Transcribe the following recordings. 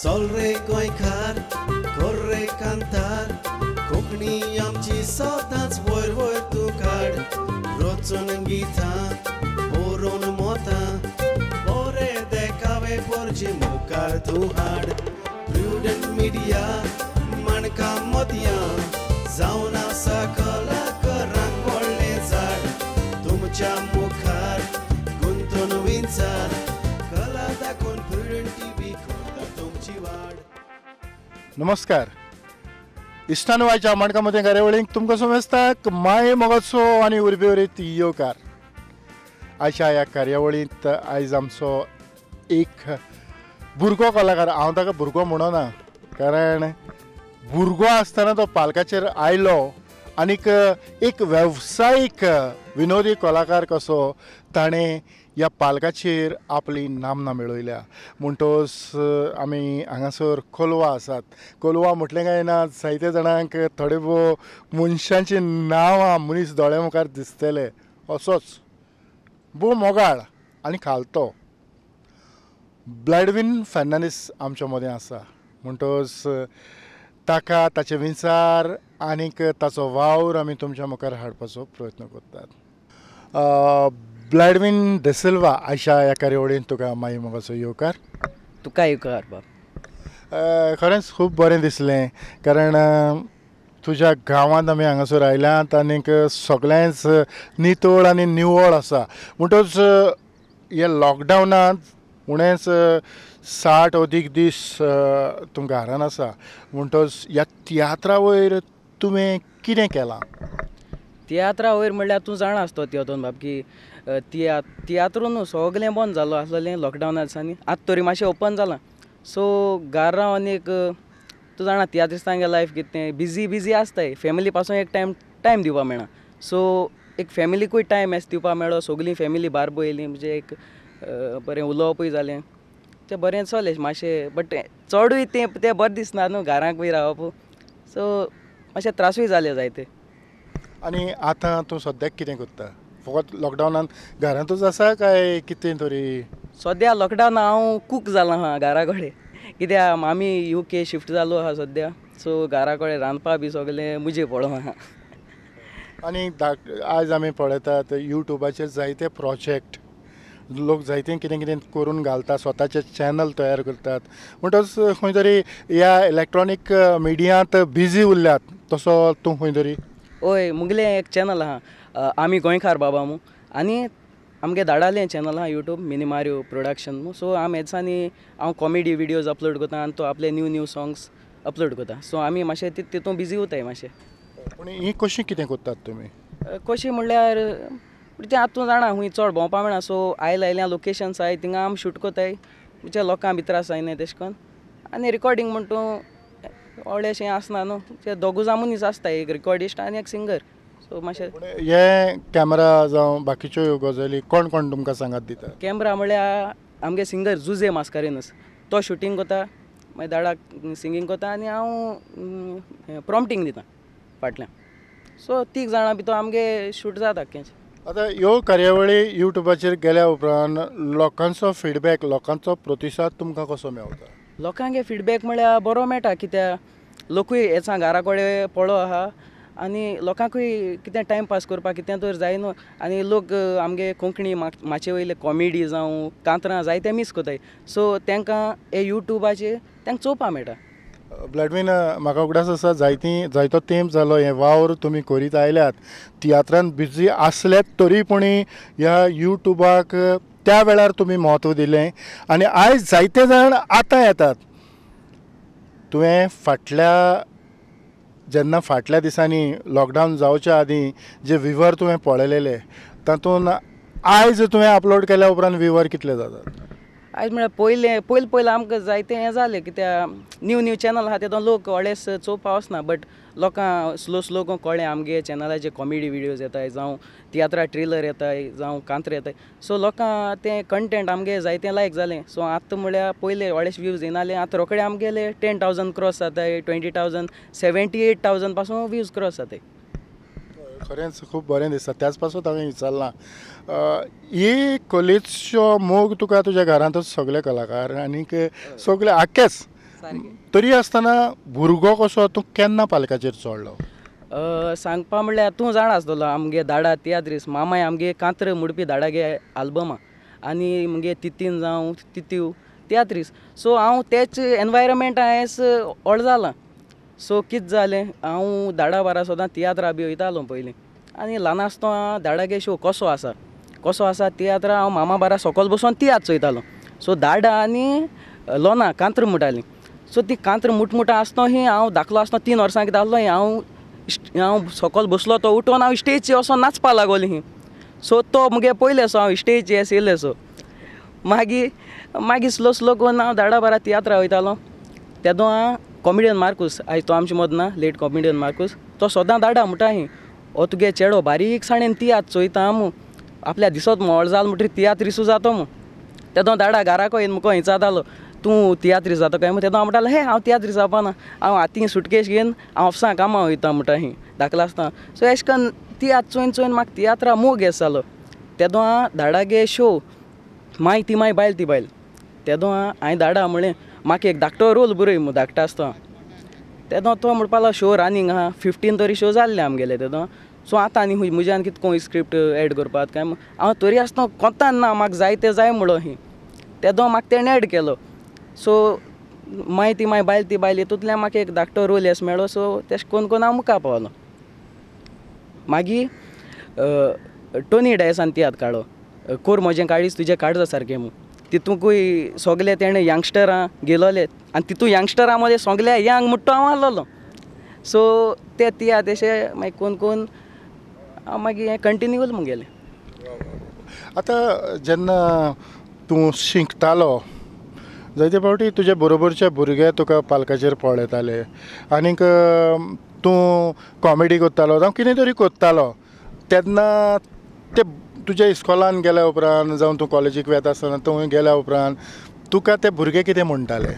चल रे गोंयकार कर रे कांतार कोंकणी आमची सदांच वयर वयर तूं काड रचून गितां बरोवन मोतां बरे देखावे पोरचे मुखार तूं हाड प्रुडंट मिडिया माणकां मोतयां जावन आसा कलाकारांक व्हडलें झाड तुमच्या मुखार गुंतून विंचार कला दाखोवन प्रुडंट टीव्ही करता तुमची वाड. नमस्कार इश्टानो, आयच्या माणकां मदें कार्यावळींक तुमकां समजता माये मोगाचो आनी उर्बेवरीत येवकार. आयच्या ह्या कार्यावळींत आयज आमचो एक भुरगो कलाकार, हांव ताका भुरगो म्हणना कारण भुरगो आसतना तो पालकाचेर आयलो आनीक एक वेवसायीक विनोदी कलाकार कसो ताणें ह्या पालकाचेर आपली नामना मेळयल्या. म्हणटोच आमी हांगासर कोलवा आसात. कोलवा म्हटलें काय ना जायते जाणांक थोडे भोव मनशांची नांवां मनीस दोळ्या मुखार दिसतले. असोच भोव मोगाळ आनी खालतो ब्लॅडविन फर्नांडीस आमच्या मदें आसा. म्हणटोच ताका ताचे विचार आनीक ताचो वावर आमी तुमच्या मुखार हाडपाचो प्रयत्न करतात. ब्लॅडविन डिसिल्वा, आयच्या ह्या कार्यावळींत तुका माई मोगाचो येवकार. तुका येवकार बाब. खरेंच खूब बरें दिसलें कारण तुज्या गांवांत आमी हांगासर आयल्यात आनीक सगळेंच नितळ आनी निवळ आसा. म्हणटच ह्या लॉकडावनांत उणेच 60 अदीक दीस तुमकां घरान आसा. म्हणटच ह्या तियात्रा वयर तुवें कितें केलां? तियात्रा वयर म्हणल्यार तूं जाणा आसतो तियातोन बाब की तियात्रू न्हू सगळें बंद जालो आसलेलें लॉकडावना दिसांनी. आतां तरी मातशें ओपन जालां. सो घरा रावन एक तूं जाणा तियात्रिस्तांगे लायफ कितें बिजी बिजी आसताय. फॅमिली पासून एक टायम टायम दिवपा मेळना. सो एक फॅमिलीकूय टायम एस दिवपा मेळ्ळो. सगळीं फॅमिली बारबो येयली म्हणजे एक बरें उलोवपूय जालें. तें बरें चलें मातशें, बट चडूय तें तें बरें दिसना न्हू घरांकूय रावप. सो मातशें त्रासूय जाले जायते. आनी आतां तूं सद्याक कितें करता? फकत लॉकडावनान घरांतूच आसा काय कितें तरी? सद्या लॉकडावन हांव कूक जालां आहा घरा कडेन. कित्याक आमी UK shift जालो आहा सद्या. सो घरा कडेन रांदपा बी सगळें मुजे पडोन आहा. आनी आयज आमी पळयतात युट्यूबाचेर जायते प्रोजेक्ट लोक जायते कितें कितें करून घालतात, स्वताचे चॅनल तयार करतात. म्हणटच खंय तरी ह्या इलेक्ट्रॉनीक मिडियांत बिजी उरल्यात तसो तूं खंय तरी? हय, मुगलें एक चॅनल आहा आमी गोंयकार बाबा मू, आनी आमगे दाडालें चॅनल आहा यूट्यूब मिनी मारियो प्रोडक्शन मू. सो आमी हे दिसांनी हांव कॉमेडी विडियोज अपलोड करता आनी तो आपले न्यू न्यू सॉंग्स अपलोड करता. सो आमी मातशें तितून बिजी उरताय मातशें. पूण ही कशी कितें करतात तुमी? कशी म्हणल्यार तें आतां तूं जाणा खूंय चड भोंवपा मेळना. सो आयल्या आयल्या लोकेशन्स आहाय थिंगा आमी शूट करताय. म्हणजे लोकां भितर आसाय न्हय तेशें करून. आनी रिकॉर्डींग म्हण तूं व्हडलेंशें आसना न्हू, ते दोगूच मनीस आसता, एक रिकॉर्डिस्ट आनी एक सिंगर. सो मातशें हे कॅमेरा जावं बाकीच्यो ह्यो गजाली कोण कोण तुमकां सांगात दिता? कॅमरा म्हळ्यार आमगे सिंगर जुजे मास्कारेनस, तो शुटींग करता, मागीर दाडाक सिंगींग करता आनी हांव प्रॉम्पटींग दिता फाटल्यान. सो तीग जाणां भितर आमगे शूट जाता आख्खें. आतां ह्यो कार्यावळी युट्यूबाचेर गेल्या उपरांत लोकांचो फिडबॅक, लोकांचो प्रतिसाद तुमकां कसो मेळटा? लोकांगे फिडबॅक म्हळ्यार बरो मेळटा कित्याक लोकूय हेचा घरा कडेन पळो आहा आनी लोकांकूय कितें टायम पास करपाक कितें तर जाय न्हू. आनी लोक आमगे कोंकणी माचये वयले कॉमेडी जावं कांतरां जायते मीस करताय. सो तांकां हे युट्यूबाचेर तांकां चोवपा मेळटा. ब्लॅडविन, म्हाका उगडास आसा जायतो तेंप जालो हे वावर तुमी करीत आयल्यात. तियात्रान बिजी आसल्यात तरी पूण ह्या युट्यूबाक त्या वेळार तुमी म्हत्व दिलें आनी आयज जायते जाण आतां येतात. तुवें फाटल्या जेन्ना फाटल्या दिसांनी लॉकडावन जावच्या आदीं जे विवर तुवें पळयलेले तातूंत आयज तुवें अपलोड केल्या उपरांत विवर कितले जातात? आयज म्हळ्यार पयलें पयलीं पयलीं आमकां जायतें हें जालें कित्याक न्यू न्यू चॅनल आहा तेतून लोक व्हडलेच चोवपा वचना. बट लोकांक स्लो स्लो कळ्ळें आमगे चॅनलाचेर कॉमेडी विडियोज येताय जावं तियात्रा ट्रेलर येताय जावं कांत्र येताय. सो लोकांक तें कंटेंट आमगे जायतें लायक जालें. सो आतां म्हळ्यार पयलें व्हडलेशे व्यूज येनाले, आतां रोखडे आमगेले 10,000 क्रॉस जाताय, 20,000, 78,000 पासून व्यूज क्रॉस जाताय. खरेंच खूब बरें दिसता. त्याच पासून हांवें विचारलां ही कलेचो मोग तुका तुज्या घरांतच सगळे कलाकार आनीक सगळे आख्खेच तरी आसतना भुरगो कसो तूं केन्ना पालकाचेर चडलो? सांगपा म्हणल्यार तूं जाणा आसतलो आमगे धाडा तियात्रीस मामाय आमगे कांत्र मुडपी धाडागे आल्बमां आनी मुगे तितीन जावं तितीव तियात्रीस. सो हांव तेच एनवायरमेंटा एस व्हड जालां. सो कितें जालें हांव धाडा बारा सदां तियात्रा बी वयतालो पयलीं आनी ल्हान आसतना धाडागे शो कसो आसा कसो आसा तियात्रा हांव मामा बारा सकयल बसून तियात्र चोयतालो. सो धाडा आनी लोना कांत्र मुटालीं. सो ती कांत्र मुटमुटा आसतना ही हांव धाकलो आसतना 3 वर्सां कितें आसलो हांव हांव सकयल बसलो तो उठोन हांव स्टेजीर वचोन नाचपा लागोलें ही. सो तो मुगे पयलें सो हांव स्टेजीर येस येयलें. सो मागीर मागीर स्लो स्लो करून हांव धाडा बारा तियात्रा वयतालो. तेदो हांव कॉमेडियन मार्कूस आयज तो आमचे मद ना, लेट कॉमेडियन मार्कूस, तो सदां धाडा म्हणटा ही हो तुगे चेडो बारीकसाणेन तियात्र चोयता मू आपल्या दिसत मोळ जाल म्हणटरी तियात्रिसू जातो मू. तेदो धाडा घराको येवन मुको हिंचातालो तूं तियात्रीस जाता काय म्हूण. तेदो हांव म्हणटालो हे हांव तियात्रीस जावपा ना, हांव हातीं सुटकेश घेवन हांव ऑफिसां कामां वयता म्हणटा ही धाकलो आसतना. सो एशें कन्न तियात्र चोयन चोयन म्हाका तियात्रा मोग येस जालो. तेदो हांव धाडागे शो my ती my बायल ती बायल तेदो हांवें धाडा म्हणलें म्हाका एक धाकटो रोल बरय म्हूण धाकटो आसतना. तेदो तो म्हणपाक लागलो शो रनिंग आहा 15 तरी शो जाल्ले आमगेले तेदो. सो आतां आनी खूंय म्हज्यान कितें कोण स्क्रिप्ट एड करपाक काय हांव तरी आसतना कोंतान ना म्हाका जाय तें जाय म्हणलो ही. तेदो म्हाका तेणें एड केलो. सो my ती my बायल ती बायल हितूंतल्यान म्हाका एक धाकटो रोल येस मेळ्ळो. सो तेशें कोन्न कोन्न हांव मुखार पावलो. मागीर टोनी डायसान तियात्र काडलो कोर म्हजें काळीज तुजें काळजा सारकें म्हूण. तितूंकूय सोगले तेणें यंगस्टरां गेलोले आनी तितू यंगस्टरां मदें सोगले यंग म्हणटा हांव आसलेलो. सो ते तियात्र अशें मागीर कोन्न कोन्न हांव मागीर हें कंटिन्यू मुगेलें. आतां जेन्ना तूं शिकतालो जायते फावटी तुजे बरोबरचे भुरगे तुका पालकाचेर पळयताले आनीक तूं कॉमेडी करतालो जावं कितें तरी करतालो तेन्ना ते तुज्या इस्कॉलान गेल्या उपरांत जावं तूं कॉलेजीक वेता आसतना थंय गेल्या उपरांत तुका ते भुरगे कितें म्हणटाले?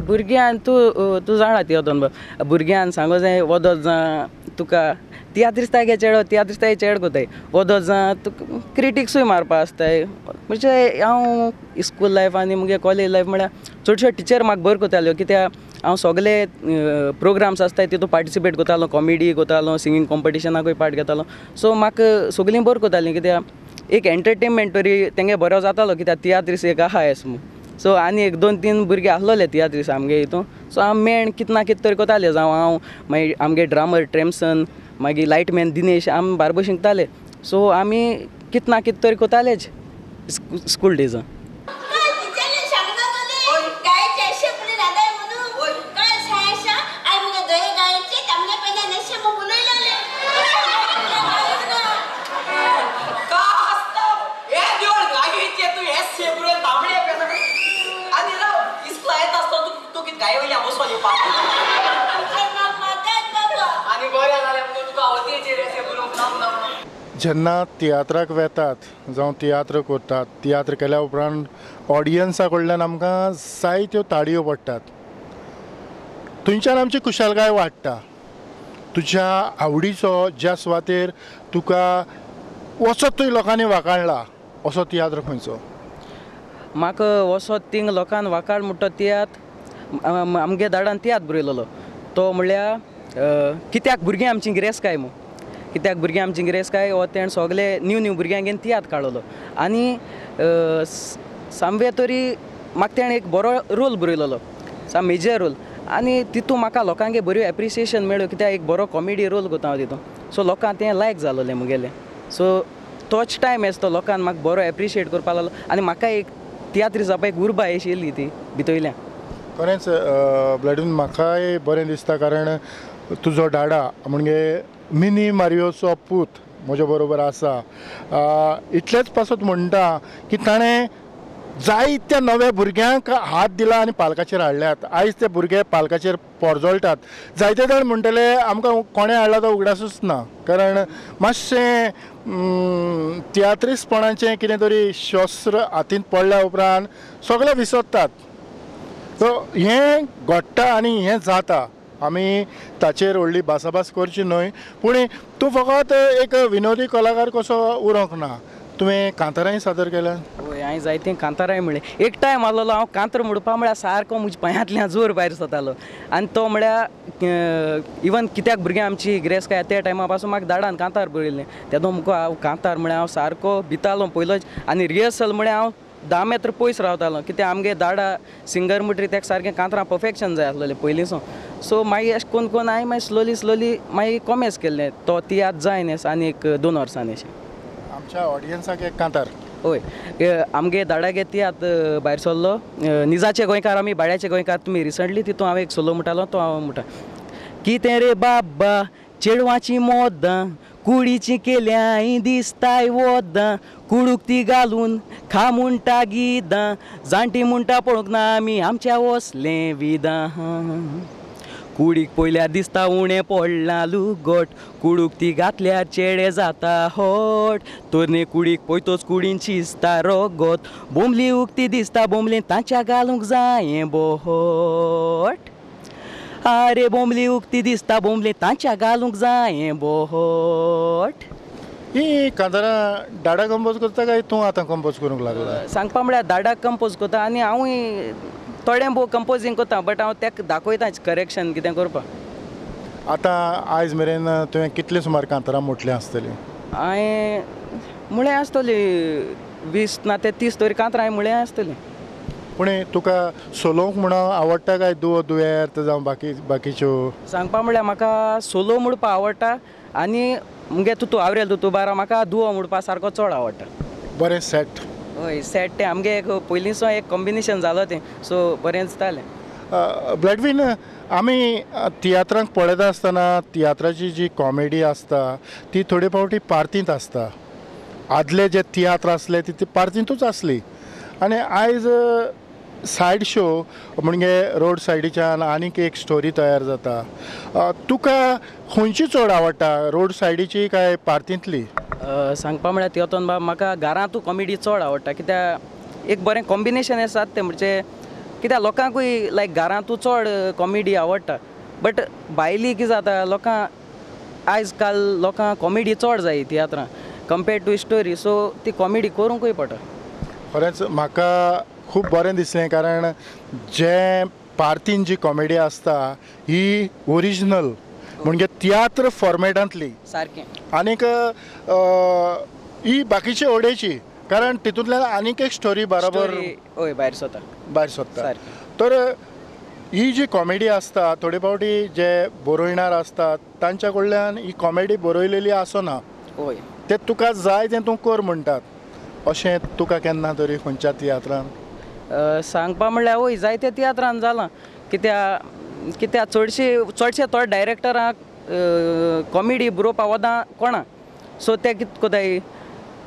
भुरग्यान तूं तूं जाणा तियोदोन बाब भुरग्यान सांगो जाय वोदोत जा तुका तियात्रिस्ताय गे चेडो तियात्रिस्ताय चेड कोताय वोदोत जा तुका क्रिटिक्सूय मारपा आसताय. म्हणजे हांव स्कूल लायफ आनी मुगे कॉलेज लायफ म्हळ्यार चडश्यो टिचर म्हाका बऱ्यो कोताल्यो कित्याक हांव सगले प्रोग्राम्स आसताय तितून पार्टिसिपेट करतालो, कॉमेडी करतालो, सिंगींग कॉम्पिटिशनाकूय पार्ट घेतालो. सो म्हाका सगलीं बरें कोतालीं कित्याक एक एंटरटेनमेंट तरी तेंगे बरो जातालो कित्याक तियात्रीस एक आहा येस म्हूण. सो आनी एक 2-3 भुरगे आसलोले तियात्रीस आमगे हितून. सो आमी मेण कितें ना कितें तरी कोताले, जावं हांव मागीर आमगे ड्रामर ट्रेमसन मागीर लायटमॅन दिनेश आमी बारबो शिकताले. सो आमी कितें ना कितें तरी कोतालेच स्कूल डेजान. जेन्ना तियात्राक वेतात जावं तियात्र करतात, तियात्र केल्या उपरांत ऑडियन्सा कडल्यान आमकां जायत्यो ताळयो पडटात, थंयच्यान आमची खुशालकाय वाडटा. तुज्या आवडीचो ज्या सुवातेर तुका वचत थंय लोकांनी वाखाणला असो तियात्र खंयचो? म्हाका वचत थिंग लोकांनी वाखाण म्हणटा तियात्र आमगे दाडान तियात्र बरयलेलो तो म्हणल्यार कित्याक भुरगीं आमची गिरेस्त काय म्हूण. कित्याक भुरगीं आमची गिरेस्त काय हो तेणें सगले न्यू न्यू भुरग्यांक घेवन तियात्र काडलो आनी सामवे तरी म्हाका तेणें एक बरो रोल बरयलेलो, साम मेजर रोल, आनी तितून म्हाका लोकांगे बऱ्यो एप्रिसिएशन मेळ्ळ्यो कित्याक एक बरो कॉमेडी रोल करता हांव तितून. सो लोकांक तें लायक जालोलें मुगेलें. सो तोच टायम येस तो लोकांक म्हाका बरो एप्रिशिएट करपाक लागलो आनी म्हाका एक तियात्र जावपाक एक उर्बा अशी येयली ती भितरल्यान. खरेंच ब्लॅडविन म्हाकाय बरें दिसता कारण तुजो डाडा म्हणजे मिनी मारियोचो पूत म्हज्या बरोबर आसा. इतलेंच पासत म्हणटा की ताणें जायत्या नव्या भुरग्यांक हात दिला आनी पालकाचेर हाडल्यात. आयज ते भुरगे पालकाचेर पोरजोळटात. जायते जाण म्हणटले आमकां कोणें हाडला तो उगडासूच ना, कारण मातशें तियात्रिस्तपणाचें कितें तरी शस्त्र हातींत पडल्या उपरांत सगळे विसरतात. सो हें घडटा आनी हें जाता, आमी ताचेर व्हडली भासाभास करची न्हय. पूण तूं फकत एक विनोदी कलाकार कसो उरोंक ना, तुवें कांतारांय सादर केल्या? हय, हांवें जायतीं कांतारांय म्हणलें. एक टायम आसलेलो हांव कांतर म्हणपा म्हळ्यार सारको म्हज्या पांयांतल्यान जोर भायर सरतालो आनी तो म्हळ्यार इवन कित्याक भुरग्यां आमची गिरेस्तकाय त्या टायमा पासून म्हाका दाडान कांतार बरयल्लें. तेदो मुखार हांव कांतार म्हळ्यार हांव सारको भितालो पयलोच आनी रिहर्सल म्हळ्यार हांव 10 मेत्र पयस रावतालो कित्याक आमगे दाडा सिंगर म्हणटरी तेका सारकें कांतरां परफेक्शन जाय आसलेलें पयलींसून. सो मागीर अशें कोन्न कोन्न हांवें मागीर स्लोली स्लोली मागीर कॉमेस केल्लें तो तियात्र जायन आनी एक 2 वर्सांनी अशें. आमच्या ऑडियन्साक एक कांतार. हय, आमगे दाडागे तियात्र भायर सरलो निजाचे गोंयकार आमी भाड्याचे गोंयकार तुमी रिसंटली तितून हांव एक सोलो म्हणटालो तो हांव म्हणटा. कितें रे बाबा चेडवाची मोदां कुडीची केल्याय दिसताय वोदां कुडूक ती घालून खा म्हणटा गिदां जाणटी म्हणटा पळोवंक ना आमी आमच्या वसलें विदां कुडीक पयल्यार दिसता उणें पडलां लुगट कुडूक ती घातल्यार चेडे जाता हॉट तरणे कुडीक पयतोच कुडीन शिजता रगत बोमली उक्ती दिसता बोमली तांच्या घालूंक जायें बोहट आरे बोमली उक्ती दिसता बोमली तांच्या घालूंक जायें बोहट. ही कांतारां डाडा कंपोज करता काय तूं आतां कंपोज करूंक लागला? सांगपा म्हळ्यार डाडा कंपोज करता आनी हांवूय थोडें भोव कंपोजींग करता बट हांव तेका दाखयता करेक्शन कितें करपाक. आतां आयज मेरेन तुवें कितले सुमार कांतारां म्हटलीं आसतलीं? हांवें म्हळें आसतली 20 ना ते 30 तरी कांतरां हांवें म्हळें आसतलीं. पूण तुका सोलोवंक म्हणून आवडटा काय दुवो दुयेर जावं बाकी बाकीच्यो? सांगपा म्हळ्यार म्हाका सोलो म्हणपाक आवडटा आनी मुगे तुतू आवरेल तुतू बारा म्हाका दुवो म्हणपा सारको चड आवडटा. बरें सेट. हय सेट तें आमगे एक पयलींचो एक कॉम्बिनेशन जालो तें सो बरें दिसतालें. ब्लॅडवीन, आमी तियात्रांक पळयता आसतना तियात्राची जी कॉमेडी आसता ती थोडे फावटी पार्तींत आसता. आदले जे तियात्र आसले ती पार्तींतूच आसली आनी आयज सायड शो म्हणजे रोड सायडीच्यान आनीक एक स्टोरी तयार जाता. तुका खंयची चड आवडटा, रोड सायडीची काय पार्तींतली? सांगपा म्हळ्यार तियोतोन बाब म्हाका घरांतू कॉमेडी चड आवडटा कित्याक एक बरें कॉम्बिनेशन आसा तें म्हणजे कित्याक लोकांकूय लायक घरांतू चड कॉमेडी आवडटा बट भायली कितें जाता लोकांक आयज काल लोकांक कॉमेडी चड जाय तियात्रां कंपेर्ड टू स्टोरी सो ती कॉमेडी करूंकूय पडटा. खरेंच म्हाका खूब बरें दिसलें कारण जे पार्तीन जी कॉमेडी आसता ही ओरिजिनल म्हणजे तियात्र फॉर्मेटांतली सारकें आनीक ही बाकीची ओडेची कारण तितूंतल्यान आनीक एक स्टोरी बरोबर हय भायर सरता भायर सरता. तर ही जी कॉमेडी आसता थोडे फावटी जे बरोयणार आसतात तांच्या कडल्यान ही कॉमेडी बरयलेली आसना हय ते तुका जाय तें तूं कर म्हणटात अशें तुका केन्ना तरी खंयच्या तियात्रान? सांगपा म्हणल्यार हय जायते तियात्रान जालां कित्याक कित्याक चडशे चडशे थोडे डायरेक्टरांक कॉमेडी बरोवपा वदां कोणा सो ते कितें कोताय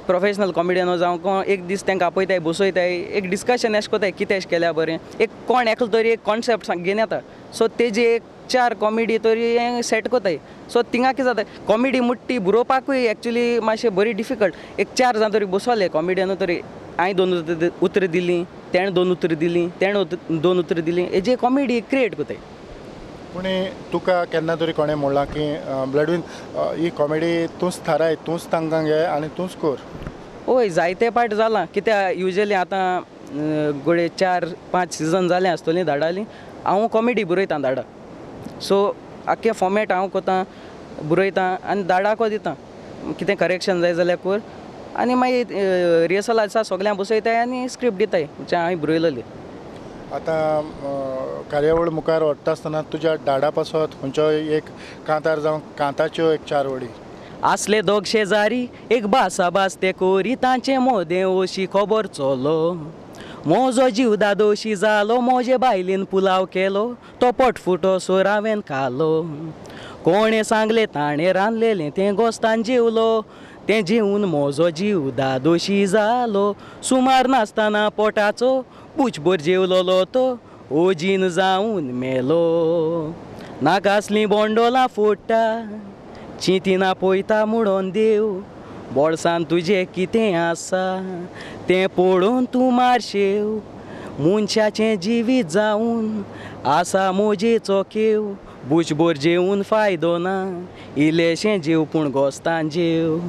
प्रोफेशनल कॉमेडियन जावं कोण एक दीस तांकां आपयताय बसयताय एक डिस्कशन अशें कोताय कितें अशें केल्यार बरें एक कोण एकलो तरी एक कॉन्सेप्ट घेवन येता सो तेजी एक 4 कॉमेडी तरी सेट कोताय सो थिंगा कितें जाता कॉमेडी मुट्टी बरोवपाकूय एक्चुली मातशें बरी डिफिकल्ट एक 4 जाण तरी बसवले कॉमेडियन तरी हांवें 2 उतरां दिलीं तेणें 2 उतरां दिलीं तेणें 2 उतरां दिलीं हेजी कॉमेडी क्रिएट कोताय. पूण तुका केन्ना तरी कोणें म्हणलां की ब्लॅडवीन ही कॉमेडी तूंच थाराय तूंच तांकां घे आनी तूंच कर? हय जायते पाट जालां कित्याक युजली आतां गोडे 4-5 सिजन जालें आसतलीं धाडाली हांव कॉमेडी बरयतां धाडा सो आख्खें फॉर्मेट हांव कोतां बरयतां आनी धाडाको दितां कितें करेक्शन जाय जाल्यार कर आनी मागीर रिहर्सल आसा सगळ्यांक बसयताय आनी स्क्रिप्ट दिताय म्हणजे हांवें बरयलेली. आतां कार्यावळ मुखार व्हरता आसतना तुज्या डाडा पासत खंयचो एक कांतार जावं कांताच्यो एक 4 वळी. आसले दोग शेजारी एक भासा भास ते कोरी तांचे मोदें ओशी खबर चलो मोजो जीव दादोशी जालो मोजे बायलेन पुलाव केलो तो पोटफुटो सो हांवें खालो कोणें सांगलें ताणें रांदलेलें तें गोस्तान जेवलो तें जेवन मोजो जीव दादोशी जालो सुमार नासतना पोटाचो बुचभर जेवलोलो तो ओजीन जावन मेलो नाकासलीं बोंडोलां फोडटा चिंतिना पळयता म्हणून देव बोळसान तुजें कितें आसा तें पळोवन तूं मारशेव मनशाचें जिवीत जावन आसा मोजेचो खेव बुचभर जेवन फायदो ना इल्लेशें जेव पूण गोस्तान जेव.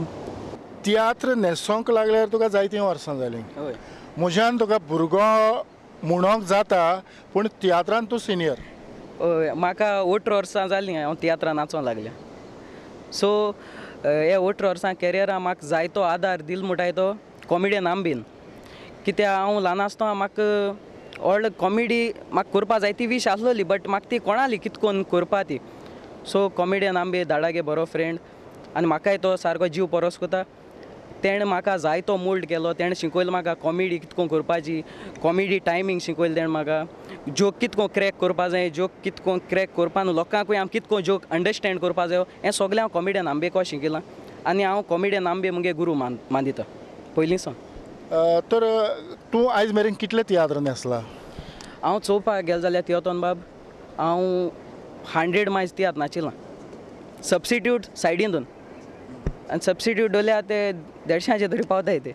तियात्र न्हेसोंक लागल्यार तुका जायतीं वर्सां जालीं. म्हज्यान तुका भुरगो म्हणोंक जाता पूण तियात्रान तूं सिनियर. हय, म्हाका 18 वर्सां जालीं हांव तियात्रान नाचोंक लागलें. सो हे 18 वर्सां कॅरियरा म्हाका जायतो आदार दिल म्हणटाय तो कॉमेडियन आंबीन. कित्याक हांव ल्हान आसतना म्हाका व्हडलो कॉमेडी म्हाका करपा जायती वीश आसलोली बट म्हाका ती कोणाली कित कोन्न करपा ती. सो कॉमेडियन आंबे दाडागे बरो फ्रेंड आनी म्हाकाय तो सारको जीव परोस करता. तेणें म्हाका जायतो मोल्ड केलो, तेणें शिकयलो म्हाका कॉमेडी कितको करपाची, कॉमेडी टायमींग शिकयलें तेणें म्हाका, जोक कितको क्रॅक करपा जाय, जोक कितको क्रॅक करपा न्हू लोकांकूय आम कितको जोक अंडरस्टँड करपा जायो, हें सगळें हांव कॉमेडियन आंबेको शिकयलां आनी हांव कॉमेडियन आंबे मुगे गुरू मानदिता पयलीं सावन. तर तूं आयज मेरेन कितले तियात्र न्हेसला? हांव चोवपाक गेलो जाल्यार तियोतोन बाब हांव 100 मायज तियात्र नाचिलां सबस्टिट्यूट सायडीन दोन आनी सबस्टिट्यूट दवरल्यार ते 150 तरी पावताय ते.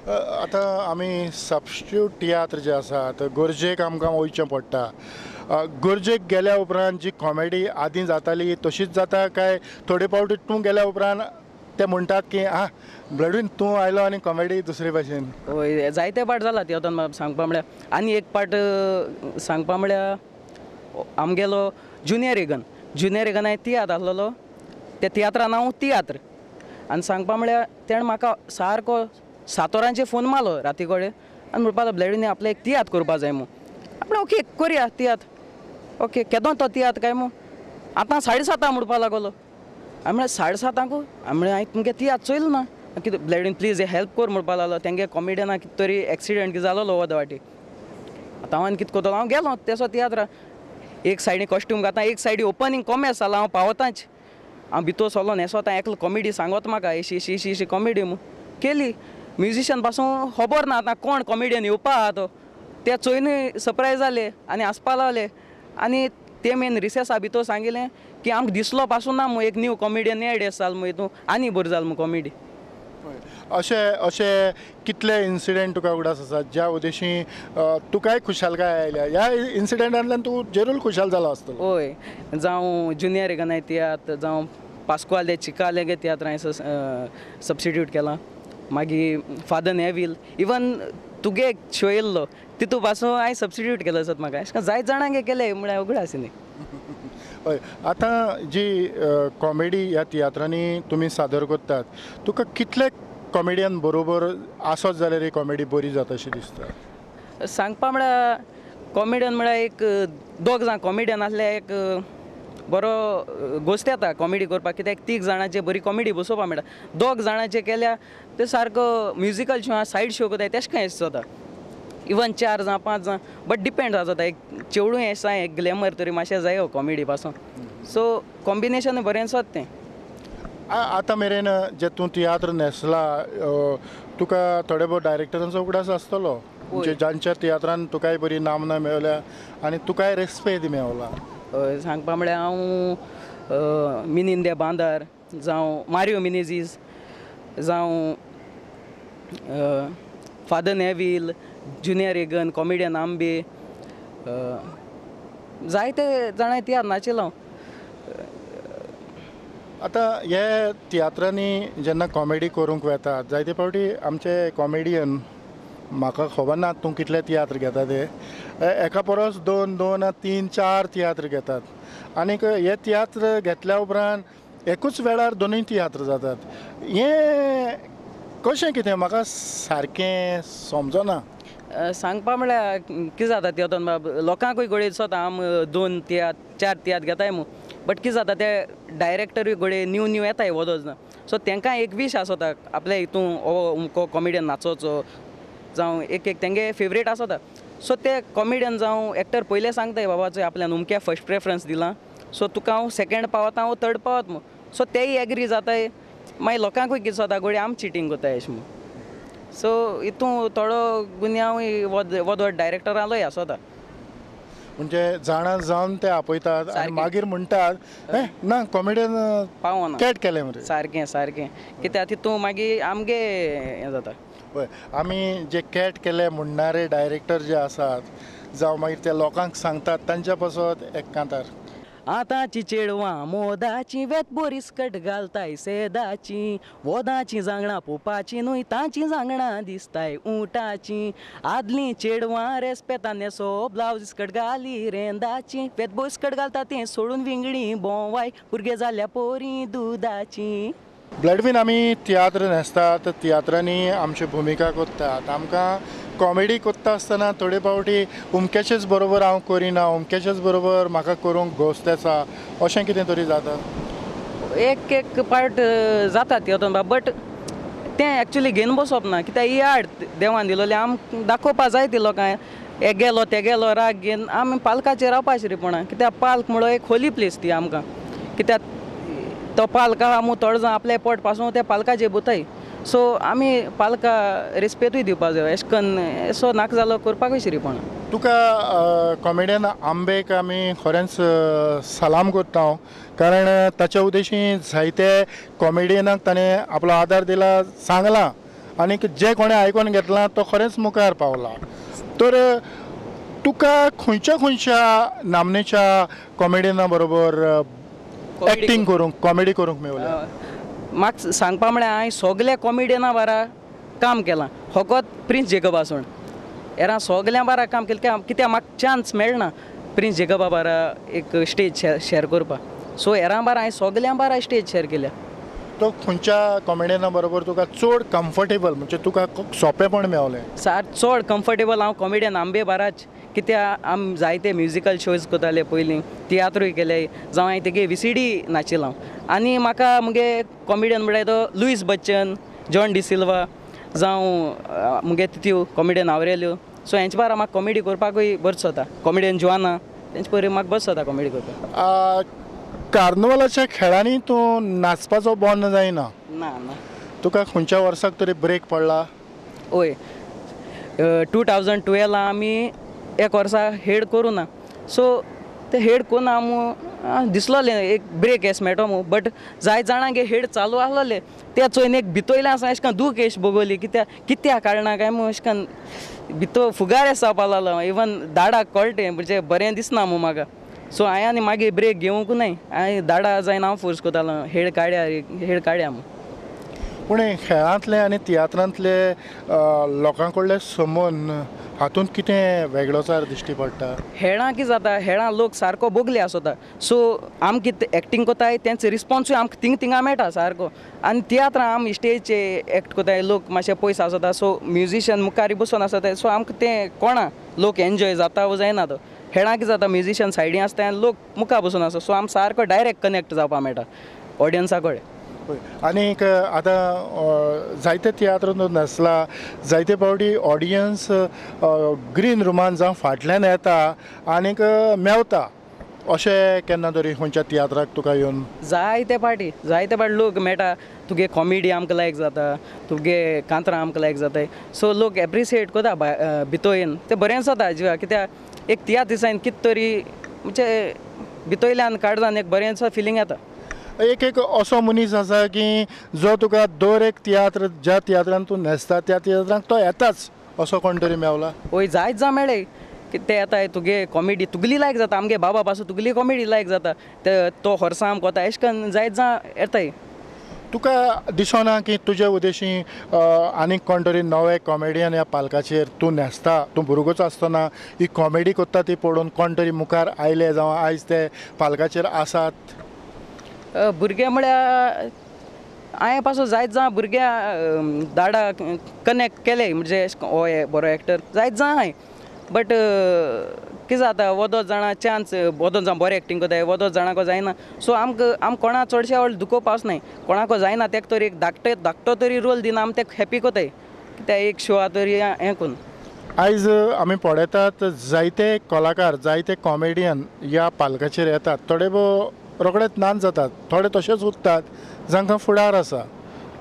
आतां आमी सबस्टिट्यूट तियात्र जे आसा गरजेक आमकां वयचें पडटा. गरजेक गेल्या उपरांत जी कॉमेडी आदीं जाताली तशीच जाता काय थोडे फावटी तूं गेल्या उपरांत ते म्हणटात की आं ब्लडवीन तूं आयलो आनी कॉमेडी दुसरे भाशेन? हय, जायते पाट जाला तियोतोन बाब सांगपा म्हळ्यार. आनी एक पाट सांगपा म्हळ्यार आमगेलो ज्युनियर रेगन, ज्युनियर रेगन हांवें तियात्र आसलेलो त्या तियात्रान हांव तियात्र आनी सांगपा म्हळ्यार तेणें म्हाका सारको 7 वरांचेर फोन मारलो राती कडेन आनी म्हणपाक लागलो ब्लॅडविन आपल्याक एक तियात्र करपा जाय म्हूण. आपणें ओके करुया तियात्र, ओके केदो तो तियात्र काय म्हूण आतां 7:30 म्हणपाक लागलो. हांवें म्हळ्यार 7:30 हांवें म्हळ्यार हांवें तुमगे तियात्र चोयलो ना कितें ब्लॅडविन प्लीज हेल्प कर म्हणपाक लागलो. तेंगे कॉमेडियना कितें तरी एक्सिडंट कितें जालोलो वोद वाटेक. आतां हांवें कितें करतलो, हांव गेलो तेसो तियात्रा एक सायडी कॉस्ट्यूम घाता एक सायडी ओपनींग कॉमेस जाला हांव पावताच हांव भितर सरलो न्हेसोता एकलो कॉमेडी सांगत म्हाका अशी अशी अशी अशी कॉमेडी म्हूण केली. म्युजिशियन पासून खबर ना आतां कोण कॉमेडियन येवपा आहा तो, ते चोयनूय सरप्रायज जाले आनी हांसपा लागले. आनी ते मेन रिसेसा भितर सांगिलें की आमकां दिसलो पासून ना म्हूण एक न्यू कॉमेडियन एड जाल म्हूण हितून आनी बरो जाल म्हूण कॉमेडी. अशे अशे कितले इन्सिडेंट तुका उगडास आसा ज्या उद्देशी तुकाय खुशालकाय आयल्या, ह्या इन्सिडेंटांतल्यान तूं जरूर खुशाल जालो आसतलो? हय, जावं ज्युनियर रेगनाय तियात्र, जावं पास्कुआले चिकाले गे तियात्र हांवें सबस्टिट्यूट केला, मागीर फादर नेवील, इवन तुगे एक शो येयल्लो तितू पासून हांवें सबस्टिट्यूट केलो आसत म्हाका अशें जायत जाणांक केलें म्हळ्यार उगडास आसा न्ही. हय, आतां जी कॉमेडी ह्या तियात्रांनी तुमी सादर करतात तुका कितले कॉमेडियन बरोबर आसत जाल्यार ही कॉमेडी बरी जाता अशी दिसता? सांगपा म्हळ्यार कॉमेडियन म्हळ्यार एक दोग जाण कॉमेडियन आसल्यार एक बरो गोश्ट येता कॉमेडी करपाक, कित्याक 3 जाणांचे बरी कॉमेडी बसोवपाक मेळटा. 2 जाणांचे केल्यार ते सारको म्युजिकल शो सायड शो करताय तेशें कांय जाता. इवन 4 जाण 5 जाण बट डिपेंड जाता एक चेडूं आसा एक ग्लॅमर तरी मातशें जायो कॉमेडी पासून. सो कॉम्बिनेशन बरें आसत तें. आतां मेरेन जे तूं तियात्र न्हेसला तुका थोडे भोव डायरेक्टरांचो उगडास आसतलो म्हणजे जांच्या तियात्रान तुकाय बरी नामना मेळ्ळ्या आनी तुकाय रेस्पेद मेवला? हय, सांगपा म्हळ्यार हांव मिनीन दे बांदार जावं मारियो मिनेजीस जावं father Neville, junior Reagan, comedian Ambe, जायते जाणां तियात्र नाचिलो हांव. आतां हे तियात्रांनी जेन्ना कॉमेडी करूंक वेतात जायते फावटी आमचे कॉमेडियन म्हाका खबर ना तूं कितले तियात्र घेता ते, एका परस 2 2 3 4 तियात्र घेतात आनीक हे तियात्र घेतल्या उपरांत एकूच वेळार 2 तियात्र जातात. हें कशें कितें म्हाका सारकें समजना. सांगपा म्हळ्यार कितें जाता तियोतोन बाब लोकांकूय घडये दिसता आम 2 तियात्र 4 तियात्र घेताय म्हूण, बट कितें जाता ते डायरेक्टरूय घडये न्यू न्यू येताय वोदोज ना, सो तांकां एक वीश आसता आपल्या हितून हो अमको कॉमेडियन नाचोवचो जावं एक एक तेंगे फेवरेट आसता. सो ते कॉमेडियन जावं एक्टर पयलें सांगताय बाबा चोय आपल्यान अमक्या फर्स्ट प्रेफरन्स दिलां, सो तुका हांव सेकेंड पावता हांव थर्ड पावत म्हूण. सो तेय एग्री जाताय, मागीर लोकांकूय कितें जाता घडये आम चिटींग करताय अशें म्हूण. सो हितून थोडो गुन्यांवूय वोद डायरेक्टरालोय आसता. म्हणजे जाणा जावन ते आपयतात आनी मागीर म्हणटात ना कॉमेडियन पावना कॅट केलें मरे. सारकें सारकें, कित्याक तितून मागीर आमगे हें जाता. पळय आमी जे कॅट केले म्हणणारे डायरेक्टर जे आसात जावं मागीर ते लोकांक सांगतात तांच्या पासत एक कांतार. आतांची चेडवां मोदाची वेत बोरी स्कट घालताय सेदाची वोदाची जांगणां पोवपाची न्हय तांची जांगणां दिसताय उंटाची आदलीं चेडवां रेस्पेतान न्हेसो ब्लावज स्कट घाली रेंदाची वेत बोरी स्कट घालता तें सोडून विंगडी बोवाय भुरगे जाल्या पोरी दुदाची. ब्लॅडवीन आमी तियात्र न्हेसतात, तियात्रांनी आमच्यो भुमिका करतात. आमकां कॉमेडी करता आसतना थोडे फावटी उमक्याचेच बरोबर हांव करिना, उमक्याचेच बरोबर म्हाका करूंक घोस्त आसा, अशें कितें तरी जाता? एक एक पार्ट जाता तितून बट तें एक्चुली घेवन बसप ना कित्याक ही आर्ट देवान दिलोली आमकां दाखोवपा जाय ती लोकांक. हे गेलो ते गेलो राग घेवन आमी पालकाचेर रावपा शिरीपणा कित्याक पाल्क म्हणलो एक होली प्लेस ती आमकां कित्याक तो पालका आमी थोडे जाण आपले पोट पासून त्या पालकाचे भुताय. सो आमी पालका रेस्पेतूय दिवपा जाय एशें कन्न सो नाका जालो करपाकूय शिरीपणा. तुका कॉमेडियन आंबेक आमी खरेंच सलाम करता हांव, कारण ताच्या उद्देशी जायते कॉमेडियनाक ताणें आपलो आदार दिला, सांगलां आनीक जे कोणें आयकून घेतलां तो खरेंच मुखार पावला. तर तुका खंयच्या खंयच्या नामनेच्या कॉमेडियना बरोबर एक्टींग करूंक, कॉमेडी करूंक मेवलें? म्हाका सांगपा म्हळ्यार हांवें सगल्या कॉमेडियना बारा काम केलां, फकत प्रिन्स जेकबा सोड हेरां सगल्यां बारा काम केलें कित्याक म्हाका चान्स मेळना प्रिन्स जेकबा बारा एक स्टेज शेअर करपाक. सो हेरां बारा हांवें सगल्यां बारा स्टेज शेअर केल्या. तो खंयच्या कॉमेडियना बरोबर तुका चड कम्फर्टेबल म्हणजे तुका सोंपेपण मेवलें? सार चड कम्फर्टेबल हांव कॉमेडियन आंबे बाराच कित्याक आमी जायते म्युजिकल शोज करताले पयलीं, तियात्रूय केले, जावं हांवें तेगे VCD नाचिल्लो हांव. आनी म्हाका मुगे कॉमेडियन म्हळ्यार तो लुईस बच्चन, जॉन डिसिल्वा, जावं मुगे तित्यू कॉमेडियन आवरेल्यो. सो हेंचे बारा म्हाका कॉमेडी करपाकूय बरें दिसता. कॉमेडियन जुआना तेंचे बरोबर म्हाका बरें दिसता कॉमेडी करपाक. कार्नवालाच्या खेळांनी तूं नाचपाचो बंद जायना? ना ना. तुका खंयच्या वर्साक तरी ब्रेक पडला? हय, 2012 आमी एक वर्सा हेड करूं ना. सो ते हेड करून आम दिसलोलें एक ब्रेक एस मेळटो मू, बट जायत जाणांक हेड चालू आसलोले ते चोयन एक भितोयलें आसा एशें कन्न दूख एश भोगोली कित्याक कित्याक काडना काय मू एशें कन्न भितर फुगार एस जावपा लागलो. इवन दाडाक कळटें म्हणजे बरें दिसना मू म्हाका. सो हांवें आनी मागीर ब्रेक घेवंक नाय, हांवें दाडा जायना हांव फोर्स करतालो हेड काडया हेड काडया म्हूण. पूण खेळांतले आनी तियात्रांतले लोकां कडले संबंद हातूंत कितें वेगळोचार दिश्टी पडटा? हेळां कितें जाता, हेळां लोक सारको बोगले आसता. सो आम कितें एक्टींग कोताय तेंचो रिस्पोन्सूय आमकां थिंग थिंगा मेळटा सारको. आनी तियात्रां आमी स्टेजीचेर एक्ट कोताय लोक मातशे पयस आसता. सो म्युजिशियन मुखार बसून आसता. सो आमकां तें कोणा लोक एन्जॉय जाता वो जायना तो. हेळां कितें जाता म्युजिशियन सायडीन आसता आनी लोक मुखार बसून आसता. सो आमकां सारको डायरेक्ट कनेक्ट जावपाक मेळटा ऑडियन्सा कडेन. आनीक आतां जायते तियात्र नाचला, जायते फावटी ऑडियन्स ग्रीन रुमान जावं फाटल्यान येता आनीक मेवता, अशें केन्ना तरी खंयच्या तियात्राक तुका येवन? जायते पाटी जायते पाटी लोक मेळटा, तुगे कॉमेडी आमकां लायक जाता, तुगे कांतरां आमकां लायक जाताय. सो लोक एप्रिशिएट करता भितर येवन तें बरें जाता जिवा कित्याक एक तियात्र दिसान कितें तरी म्हणजे भितरल्यान काडल्यान एक बरेंसो फिलींग येता. एक एक असो मनीस आसा की जो तुका दर एक तियात्र ज्या तियात्रान तूं न्हेसता त्या तियात्रांक तो येताच, असो कोण तरी मेवला? हय, जायत जाण मेळ्ळे की ते येताय तुगे कॉमेडी तुगली लायक जाता, आमगे बाबा पासून तुगली कॉमेडी लायक जाता, ते तो होर्सा आमकां वता एशें कन्न जायत जाण येताय. तुका दिसना की तुजे उद्देशी आनीक कोण तरी नवे कॉमेडियन ह्या पालकाचेर तूं न्हेसता, तूं भुरगोच आसतना ही कॉमेडी करता ती पळोवन कोण तरी मुखार आयले जावं आयज ते पालकाचेर आसात? भुरगे म्हळ्यार हांवें पासून जायत जाण भुरग्यां दाडा कनेक्ट केले म्हणजे हो बरो एक्टर जायत जाण आहाय. बट कितें जाता वोदोळ जाणां चान्स वोदोळ जाण बरें एक्टींग करताय वोदोळ जाणांक जायना. सो आमकां आम कोणा चडशे आवड दुखोवपा वचनाय, कोणाक जायना तेका तरी एक धाकटे धाकटो तरी रोल दिना आमी तेका हॅपी करताय कित्याक एक शोआ तरी हें करून. आयज आमी पळयतात जायते कलाकार जायते कॉमेडियन ह्या पालकाचेर येतात, थोडे भोव रोखडेच नाच जातात, थोडे तशेंच उरतात जांकां फुडार आसा.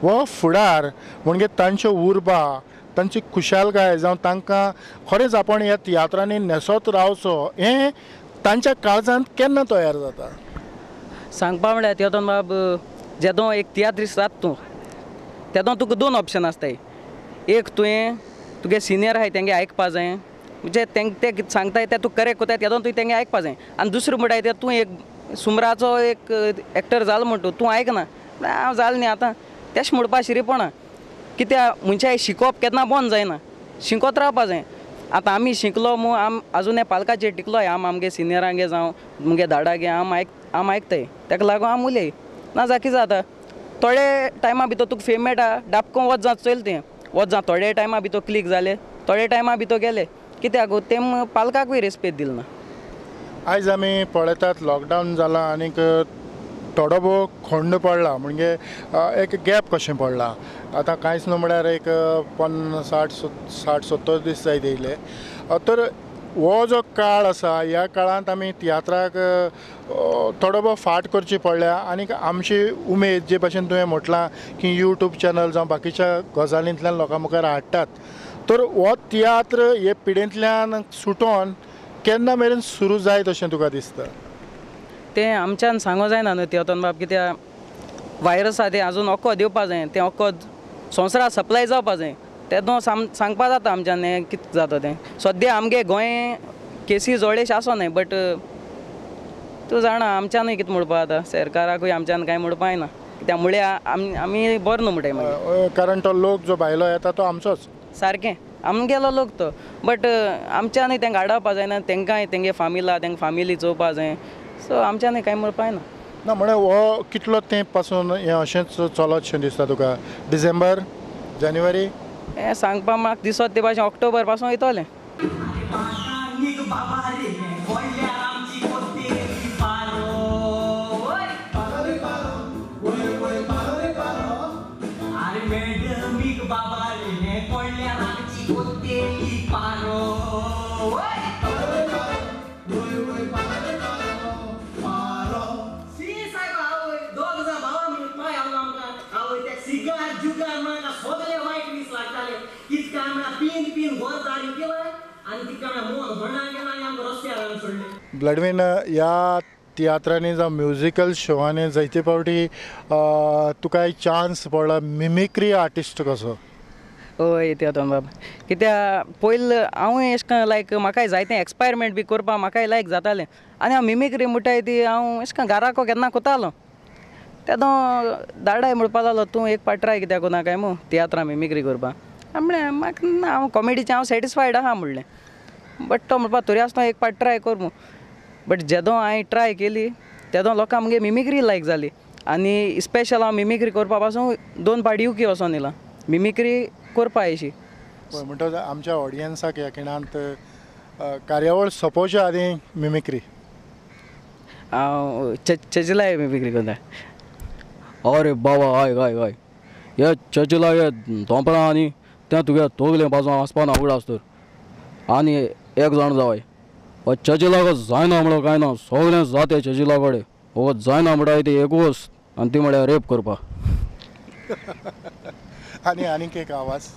हो फुडार म्हणजे तांच्यो उर्बा, तांची खुशालकाय जावं तांकां खरेंच आपण ह्या तियात्रांनी न्हेसत रावचो हें तांच्या काळजांत केन्ना तयार जाता? सांगपा म्हळ्यार तेदोन बाब जेदो एक तियात्रिस्त जाता तूं तेदो तुका दोन ऑप्शन आसताय. एक तुवें तुगे सिनियर आहाय तेंगे आयकपा जाय, म्हणजे ते सांगताय ते तूं करेक्ट कोताय तेदोन तुवें तेंगे आयकपा जाय. आनी दुसरें म्हणटाय तें तूं एक सुमराचो एक एक्टर जालो म्हणटा तूं आयकना हांव जालें न्ही आतां तेश म्हणपा शिरीपणा कित्याक मनशाक शिकोवप केन्ना बंद जायना शिकत रावपा जाय. आतां आमी शिकलो मू आम आजून हे पालकाचेर टिकलोय आम आमगे सिनियरांगे जावं मुगे दाडागे आम आम आयकताय ताका लागून आम उलय ना जा कितें जाता थोडे टायमा भितर तुका फेम मेळटा डापको वच जात चोयल तें वच जा थोडे टायमा भितर क्लीक जाले थोडे टायमा भितर गेले कित्याक तेम पालकाकूय रेस्पेद दिल ना. आयज आमी पळयतात लॉकडावन जालां आनीक थोडो भोव खंड पडला म्हणजे एक गॅप कशें पडला आतां कांयच न्हू म्हळ्यार एक 50 60 70 दीस जायत येयले. तर हो जो काळ आसा ह्या काळांत आमी तियात्राक थोडो भोव फाट करची पडल्या आनीक आमची उमेद जे भाशेन तुवें म्हटलां की यूट्यूब चॅनल जावं बाकीच्या गजालींतल्यान लोकां मुखार हाडटात तर हो तियात्र हे पिडेंतल्यान सुटोन केन्ना मेरेन सुरू जायत अशें तुका दिसता? तें आमच्यान सांगो जायना न्हू तेवतन बाब कित्याक वायरस आसा तें आजून वखद दिवपा जाय तें वखद संवसाराक सप्लाय जावपा जाय तेदो सांगपा जाता आमच्यान हें कितें जाता तें. सद्या आमगे गोंय केसी जोडेश आसो न्हय बट तूं जाणा आमच्यानूय कितें म्हणपा जाता सरकाराकूय आमच्यान कांय म्हणपा येना कित्याक म्हळ्यार आमी बरो न्हू म्हणटाय मागीर कारण तो लोक जो भायलो येता तो आमचोच सारकें आमगेलो लोक तो बट आमच्यानूय तांकां आडावपा जायना तांकांय तेंगे फामिला तांकां फामिली चोवपा जाय सो आमच्यानूय कांय म्हणपा येना. ना म्हळ्यार हो कितलो तेंप पासून हें अशेंच चलत शें दिसता तुका? डिसेंबर जानेवारी हें सांगपा म्हाका दिसत ते भाशेन ऑक्टोबर पासून वयतलें. ब्लडवीन ह्या तियात्रांनी जावं म्युजिकल शोवांनी जायते फावटी तुका एक चान्स पडला मिमिक्री आर्टिस्ट कसो? हय तेवतन बाब कित्याक पयलीं हांवूय अशें करून लायक म्हाकाय जायतें एक्सपेरिमेंट बी करपाक म्हाकाय लायक जातालें आनी हांव मिमिक्री म्हणटाय ती हांव अशें करून घराको केन्ना कोतालो तेदो दाडाय म्हणपा लागलो तूं एक पाट ट्राय कित्याक कोना काय मू तियात्रां मिमिक्री करपाक. हांवें म्हणलें म्हाका ना हांव कॉमेडीचें हांव सॅटिस्फायड आहा म्हणलें बट तो म्हणपा तरी आसतना एक पाट ट्राय कर मू बट जेदो हांवें ट्राय केली तेदो लोकांक मुगे मिमिक्री लायक जाली आनी स्पेशल हांव मिमिक्री करपा पासून 2 पाट युके वचोन येयलां मिमिक्री करपा अशी. म्हणटकच आमच्या ऑडियन्साक ह्या खिणांत कार्यावळ सोंपोवच्या आदीं मिमिक्री हांव चेचिलाय मिमिक्री करता. अरे बाबा हय हय हय हे चचिला हे धोंपरां आनी तें तुगे तोगलें पासून आसपा ना उगडास तर आनी एक जाण जावय हो चचिलाक जायना म्हणलो कांय ना सगळें जाते चचिला कडेन हो जायना म्हणटा ती एक वस्त आनी ती म्हळ्यार रेप करपा. आनी आनीक एक आवाज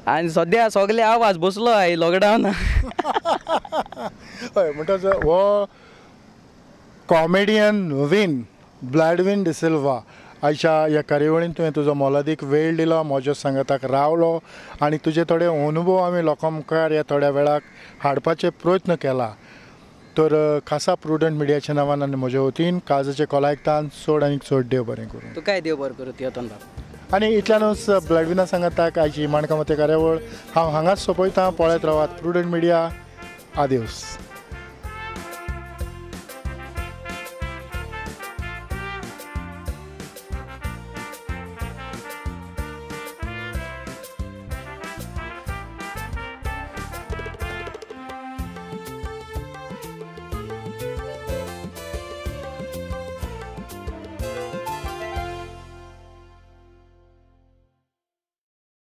आनी सद्या सगळे आवाज बसलो I lockdown. हय म्हणटकच हो कॉमेडियन नवीन ब्लॅडवीन डिसिल्वा आयच्या ह्या कार्यावळीन तुवें तुजो मोलादीक वेळ दिलो म्हज्या सांगाताक रावलो आनी तुजे थोडे अनुभव आमी लोकां मुखार ह्या थोड्या वेळाक हाडपाचे प्रयत्न केला. तर खासा प्रुडंट मिडियाच्या नांवान आनी म्हज्या वतीन काळजाचे खोलायकतान चड आनी चड देव बरें करूं. तुकाय देव बरें करूं तियोतन बाब. आनी इतल्यानूच ब्लॅडविना सांगाताक आयची माणकामते कार्यावळ हांव हांगाच सोंपयतां. पळयत रावात प्रुडंट मिडिया. आदेवस.